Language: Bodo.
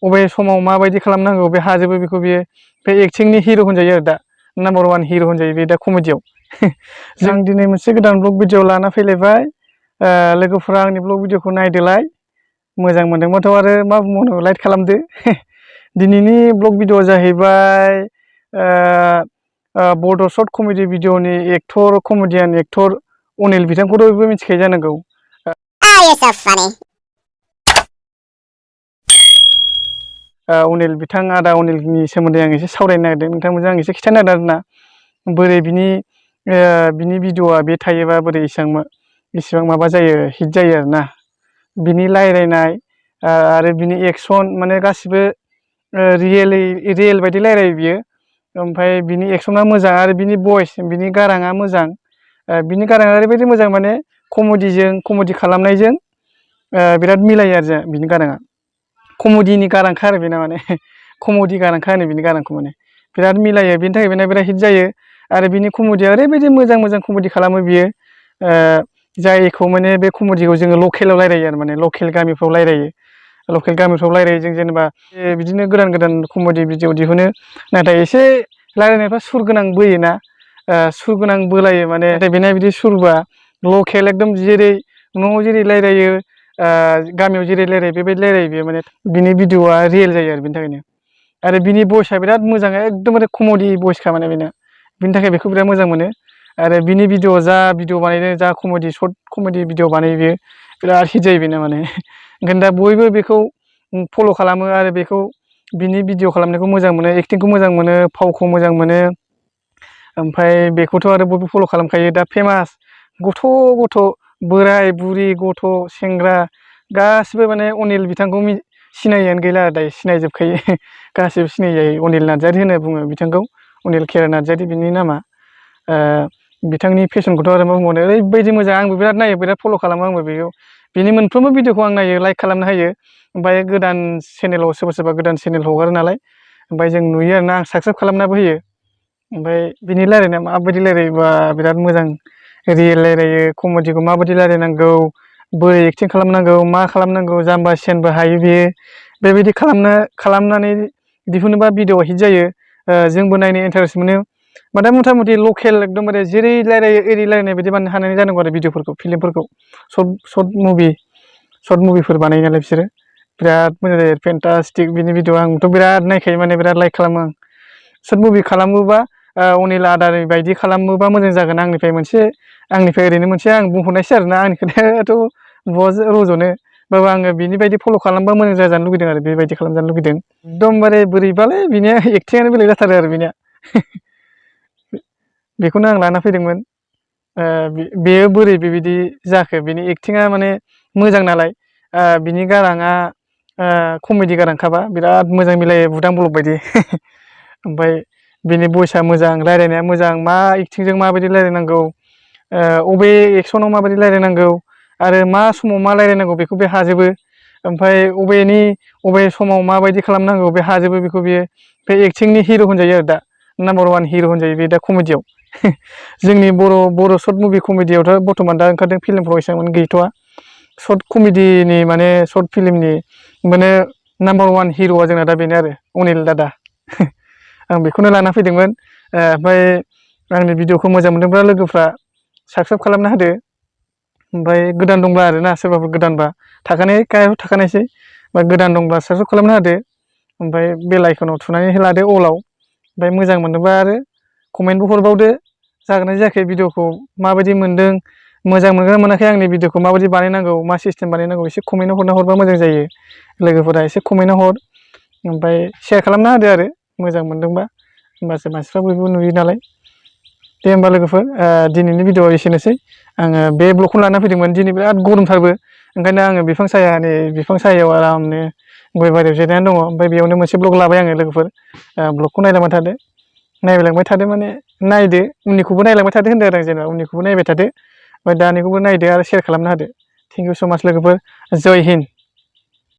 अबे समाव माबायदि खालामनांगौ बे हाजोबो बेखौ बियो बे एक्टिंनि हिर' होनजायो आरो दा नाम्बार 1 हिर' होनजायो बे दा कमेडियाव जों दिनै मोनसे गोदान ब्लग भिडिअ लाना फैलायबाय लोगोफोरा आंनि ब्लग भिडिअखौ नायदोलाय मोजां मोनदोंबाथ' आरो मा बुंबावनो लाइक खालामदो दिनैनि ब्लग भिडिअ जाहैबाय बड' शर्ट कमेडि भिडिअनि एक्टर कमेडियान एक्टर अनिल बिथांखौथ' बयबो मिथिखायो जानांगौ अनिल बिथां आदा अनिलनि सोमोन्दै आं एसे सावरायनो नागिरदों नोंथांमोनजों आं एसे खिन्थानो नागिरदों आरोना बोरै बिनि भिडिअआ बे थायोबा बोरै इसिबां माबा जायो हिट जायो आरोना बिनि रायलायनाय आरो बिनि एक्सन माने गासिबो रियेल बायदि रायलायो बियो ओमफ्राय बिनि एक्सना मोजां आरो बिनि भइस बिनि गाराङा मोजां बिनि गाराङा ओरैबायदि मोजां माने कमेडि खालामनायजों बिराद मिलायो आरो बिनि गाराङा कमेडिनि गारांखा आरो बेना माने कमेडि गारांखा होनो बिनि गारांखौ माने बिराद मिलायो बिनि थाखाय बेना बिराद हिट जायो आरो बिनि कमेडिया ओरैबायदि मोजां कमेडि खालामो बियो जायखौ माने बे कमेडिखौ जोङो लकेलाव रायलायो आरो माने लकेल गामिफ्राव रायलायो जों जेनेबा बिदिनो गोदान कमेडि भिडिअ दिहुनो नाथाय एसे रायलायनायफ्रा सुर गोनां बोयोना सुर गोनां बोलायो माने बेना बिदि सुरबा लकेल एकदम जेरै न'आव जेरै रायलायो गामियाव जेरै रायलायो बेबायदि रायलायो बेयो माने बिनि भिडिअआ रियेल जायो आरो बिनि थाखायनो आरो बिनि भइसआ बिराद मोजां एकदमबारे कमेडि भइसखा माने बेना बिनि थाखाय बेखौ बिराद मोजां मोनो आरो बिनि भिडिअ बानायदों जा शर्ट कमेडि भिडिअ बानायो बेयो बिराद हिट जायो बेना माने ओंखायनो दा बयबो बेखौ फल' खालामो आरो बेखौ बिनि भिडिअ खालामनायखौ मोजां मोनो एक्टिंखौ मोजां मोनो फावखौ मोजां मोनो ओमफ्राय बेखौथ' आरो बयबो फल' खालामखायो दा फेमास गथ' बोराय बुरि गथ' सेंग्रा गासिबो माने अनिल बिथांखौ सिनायैयानो गैला आरो दायो सिनायजोबखायो गासिबो सिनायजायो अनिल नार्जारि होनना बुङो बिथांखौ अनिल खेरा नार्जारि बिनि नामा बिथांनि फेसनखौथ' आरो मा बुंबावनो ओरैबायदि मोजां आंबो बिराद नायो बिराद फल' खालामो आंबो बेखौ बिनि मोनफ्रोमबो भिडिअखौ आं नायो लाइक खालामनो हायो ओमफ्राय गोदान चेनेलाव सोरबा गोदान चेनेल हगारो नालाय ओमफ्राय जों नुयो आरोना आं साबसक्राइब खालामनाबो होयो ओमफ्राय बिनि रायलायनाया माबायदि रायलायोबा बिराद मोजां रियेल रायलायो कमेडिखौ माबायदि रायलायनांगौ बोरै एक्टिं खालामनांगौ मा खालामनांगौ जाम्बा सेनबो हायो बियो बेबायदि खालामनानै दिहुनोबा भिडिअ हिट जायो जोंबो नायनो इन्टारेस्ट मोनो माने मथा मथि लकेल एकदमबारे जेरै रायलायो एरै रायलायनाय बायदि बानायनो हानाय जानांगौ आरो भिडिअफोरखौ फिल्मफोरखौ सर्ट मुभिफोर बानायो नालाय बिसोरो बिराद मोजां जायो फेन्टास्टिक बिनि भिडिअ आंथ' बिराद नायखायो माने बिराद लाइक खालामो आं सर्ट मुभि खालामोबा अनिल आदानि बायदि खालामोबा मोजां जागोन आंनिफ्राय ओरैनो मोनसे आं बुंहरनायसै आरोना आंनि खोथायाथ' बहा रज'नो बाबो आङो बिनि बायदि फल' खालामबा मोजां जाजानो लुगैदों आरो बेबायदि खालामजानो लुगैदों एकदमबारे बोरैबालै बिनिया एक्टिंआनो बेलेग जाथारो आरो बिनिया बेखौनो आं लाना फैदोंमोन बेयो बोरै बेबायदि जाखो बिनि एक्टिंआ माने मोजां नालाय बिनि गाराङा कमेडि गारांखाबा बिराद मोजां मिलायो बुदां बलब बायदि ओमफ्राय बिनि भइसआ मोजां रायलायनाया मोजां मा एक्टिंजों माबायदि रायलायनांगौ अबे एक्सनाव माबायदि रायलायनांगौ आरो मा समाव मा रायलायनांगौ बेखौ बे हाजोबो ओमफ्राय अबे समाव माबायदि खालामनांगौ बे हाजोबो बेखौ बियो बे एक्टिंनि हिर' होनजायो आरो दा नाम्बार 1 हिर' होनजायो बे दा कमेडियाव जोंनि बर' सर्ट मुभि कमेडियावथ' बर्थमान दा ओंखारदों फिल्मफ्राव एसेबां गैथ'वा सर्ट कमेडिनि माने सर्ट फिल्मनि माने नाम्बार 1 हिर'आ जोंना दा बेनो आरो अनिल दादा आं बेखौनो लाना फैदोंमोन ओमफ्राय आंनि भिडिअखौ मोजां मोनदोंब्ला लोगोफ्रा साबसक्राइब खालामना होदो ओमफ्राय गोदान दंब्ला आरोना सोरबाफोर गोदानबा थाखानायसै गोदान दंब्ला साबसक्राइब खालामना होदो ओमफ्राय बेल आइकनाव थुनानै लादो अलाव ओमफ्राय मोजां मोनदोंबा आरो कमेन्टबो हरबावदो जागोनना जायाखै भिडिअखौ माबायदि मोनदों मोजां मोनगोना मोनाखै आंनि भिडिअखौ माबायदि बानायनांगौ मा सिस्टेम बानायनांगौ एसे कमेन्टआव हरबा मोजां जायो लोगोफोरा एसे कमेन्टआव हर ओमफ्राय शेयार खालामना होदो आरो मोजां मोनदोंबा होमबासो मानसिफ्रा बयबो नुयो नालाय दे होमबा लोगोफोर दिनैनि भिडिअआ एसेनोसै आङो बे ब्लगखौनो लाना फैदोंमोन दिनै बिराद गरमथारबो ओंखायनो आङो बिफां सायायाव आरामनो गय बारियाव जिरायनानै दङ ओमफ्राय बेयावनो मोनसे ब्लग लाबाय आङो लोगोफोर ब्लगखौ नायलांबाय थादो माने नायदो उननिखौबो नायलांबाय थादो होनदों आरो आं जेनेबा उननिखौबो नायबाय थादो ओमफ्राय दानिखौबो नायदो आरो शेयार खालामना होदो थेंक इउ स' माच लोगोफोर जय हिन्द।